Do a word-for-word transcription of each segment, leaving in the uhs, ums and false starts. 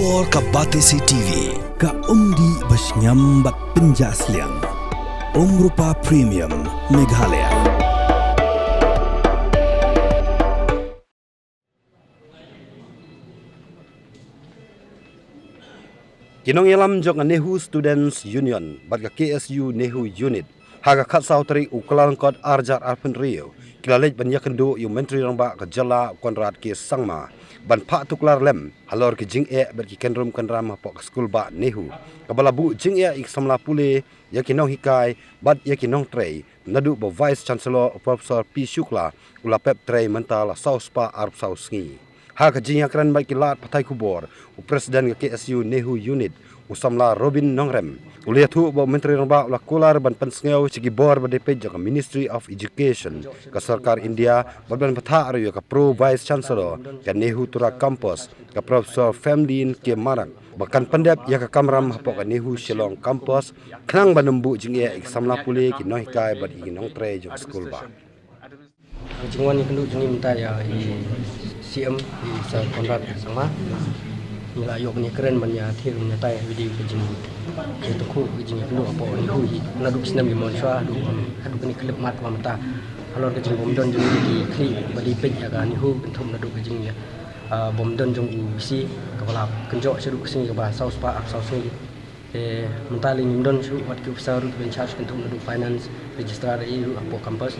Or ka Batesi T V, ka umdih ba shngiam bad pynjah sliang. Umrupa Premium, Meghalaya. Ki nongïalam jong ka NEHU Students Union bad ka K S U NEHU Unit, ha ka khatsaw tarik u Kyllalyngkot arhajar arphew hynriew, ki la leit ban ïakynduh ïa u Myntri Rangbah ka jylla Conrad K Sangma ban phah tuklar lem halor ki jingeh bad ki kynrum kynram hapoh ka skulbah NEHU, kaba la buh jingeh ïa ki samla pule, ïa ki nonghikai bad ïa ki nongtrei, naduh ba Vice Chancellor u Professor P Shukla u la pep trei mynta la saw spah arphew saw sngi. Ha ka jingïakren bad ki lad pathai khubor, u President ka K S U NEHU Unit, u samla Robin Nongrem, u la ïathuh ba u Myntri Rangbah u la kular ban pynsngew sha ki bor ba dei peit jong ka Ministry of Education ka Sorkar India, bad ban bthah ruh ïa ka Pro Vice Chancellor ka NEHU Tura Campus, ka Professor Femlin K Marak, ba kan pyndep ïa ka kamram hapoh ka NEHU Shillong Campus, khnang ban ym buh jingeh ïa ki samla pule, ki nonghikai bad ïa ki nongtrei jong ka skulbah. Ka jingwan ïakynduh jong ngi mynta ïa i C M, i Sir Conrad Sangma. Ngi la ïoh ban ïakren ban ïathir ban ïatai video ka jing, ka jingïatyngkhuh ka jingïakynduh hapoh NEHU hi naduh snem ïa mon shuwa haduh, haduh kane ka khyllipmat kaba mynta. Halor ka jingbymdon jong ngi ki khlieh ba dei peit ïa ka NEHU kynthup naduh ka jing, ah, bymdon jong u VC kaba la kynjoh shaduh ka sngi kaba saw spah arphew saw sngi. Te mynta lei ngim don shuh wat ki officer ruh kiba in charge kynthup naduh finance, registrar ïa ruh hapoh campus.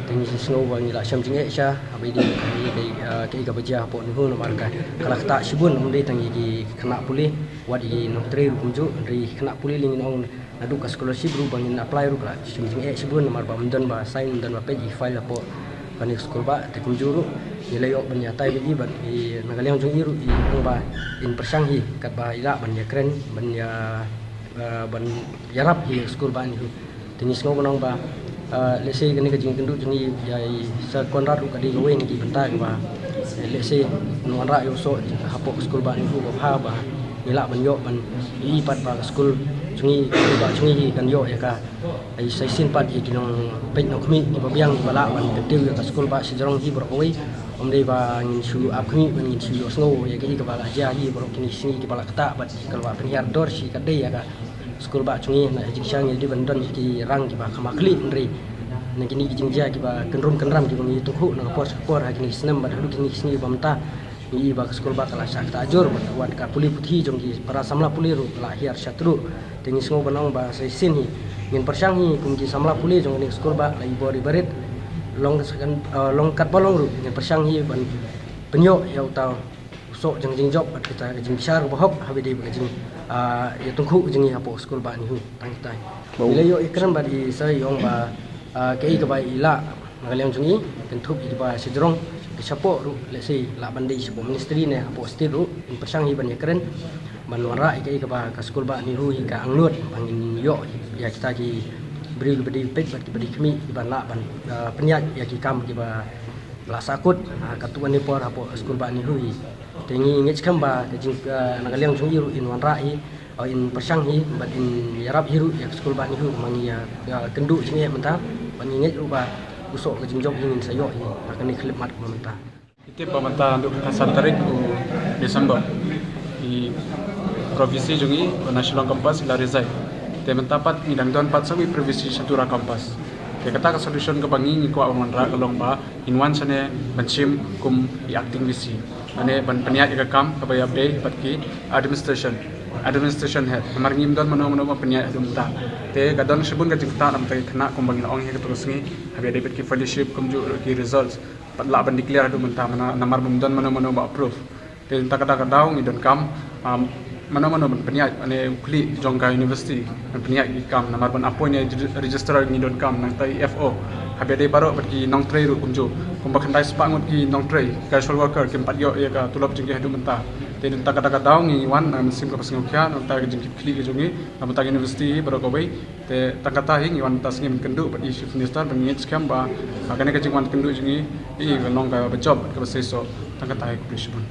Te ngi sngew ba ngi la shem jingeh sha haba ïadei bad kaei, ah, kaei kaba jia hapoh NEHU namar ka, ka la ktah shibun, ym dei tang ïa ki khynnah pule, wat ïa ki nongtrei ruh kumjuh. Hynrei ki khynnah pule lei ngin ong naduh ka scholarship ruh ba ngin apply ruh ka la shem jingeh shibun namar ba ym don ba sign, ym don ba peit ïa ki file hapoh kane ka skulbah. Te kumjuh ruh ngi la ïoh ban ïatai bad i, bad i na ka liang jong i ruh i ong ba in pyrshang hi katba i lah ban ïakren ban ïa, ah, ban ïarap ïa ka skulbah NEHU. Te ngi sngew ban ong ba, ah, lehse kane ka jingïakynduh jong ngi ïa i Sir Conrad ruh ka dei kawei na ki bynta kaba, eh, lehse ngi wanrah ïa u soh hapoh ka skulbah NEHU ba bha ba ngi lah ban ïoh ban ïohi pat ba ka skul jong ngi, ka skulbah jong ngi hi kan ïoh ïa ka, ai, sa shisien pat ïa ki nongpeit nongkhmih kiba biang kiba lah ban kyntiew ïa ka skulbah shajrong hi baroh kawei. Ym dei ba ngin shu ap khmih ban ngin shu ïohsngew ïa kaei kaba la jia hi baroh kine ki sngi kiba la ktah bad ki la pynhiar dor shi katdei ïa ka skulbah jong ngi. Na ka jingshisha ngi dei ban don ki rang kiba kham ha khlieh, hynrei na kine ki jingjia kiba kynrum kynram kiba ngi ïatyngkhuh na ka por sha ka por ha kine ki snem bad haduh kine ki sngi ba mynta, ngi i ba ka skulbah ka la shah ktah jur bad wat ka pule puthi jong ki para samla pule ruh ka la hiar shatruh. Te ngi sngew ban ong ba sa shisien hi ngin pyrshang hi kum ki samla pule jong kane ka skulbah, la i bor i barit, long ka second, eh, long katba long ruh ngin pyrshang hi ban pynïoh ïa uta u soh jong ka jingjop bad kita ka jingbishar kaba hok haba ïadei bad ka jing, ah, ïatyngkhuh jong ngi hapoh ka skulbah NEHU. Tang kita hi. Ngi la ïoh ïakren bad i Sir, i ong ba, ah, kaei kaba i lah na ka liang jong i kynthup ïa kiba shajrong, ki shapoh ruh, lehse lah ban dei shapoh ministry ne hapoh state ruh, in pyrshang hi ban ïakren ban wanrah ïa kaei kaba ka skulbah NEHU hi ka angnud ba ngin ïoh ïa kita ki briew kiba dei peit bad kiba dei khmih kiba lah ban, ah, pynïaid ïa ki kam kiba la sahkut, ah, katto katne por hapoh ka skulbah NEHU hi. Te ngi ngeit skhem ba ka jing, ah, na ka liang jong i ruh in wanrah hi, ah, in pyrshang hi bad in ïarap hi ruh ïa ka skulbah NEHU ba ngi ïa, ïa kynduh jingeh mynta, bad ngi ngeit ruh ba u soh ka jingjop hi ngin sa ïoh hi ha kane ka khyllipmat kaba mynta. Ngi tip ba mynta naduh ka san tarik u December i Pro VC jong ngi na Shillong campus i la resign. Te mynta pat ngi dang don pat sa kawei Pro VC sha Tura campus. Te kata ka solution kaba ngi ngi kwah ban wanrah ka long ba in wan shane ban shim kum i acting VC. Mane ban pynïaid ïa ka kam kaba ïadei bad ki administration, administration head. Namar ngim don mano mano ba pynïaid haduh mynta. Te ka don shibun ka jingktah namar ki khynnah kumba ngi la ong ha kato ka sngi, haba ïadei bad ki fellowship kumjuh ki results. Pat lah ban declare haduh mynta, namar bym don mano mano ba approve. Te mynta kata ka daw ngi donkam, um, mano mano ban pynïaid, ane u khlieh jong ka university ban pynïaid ki kam, namar ban appoint ïa registrar ngi donkam, nangta i F O. Haba ïadei baroh bad ki nongtrei ruh kumjuh, kumba khyndai spah ngut ki nongtrei, casual worker, kim pat ïoh ïa ka tulop jong ki haduh mynta. Te mynta kata ka daw ngi wan na ka mynsiem kaba sngewkhia, nangta ka jingkitkhlieh ka jong ngi na bynta ka university baroh kawei. Te tang kata hi ngi wan mynta sngi ban kynduh bad i Chief Minister, bad ngi ngeit skhem ba, ah, kane ka jingwan kynduh jong ngi hi kan long kaba jop bad kaba seisoh. Tang kata hi, khublei shibun.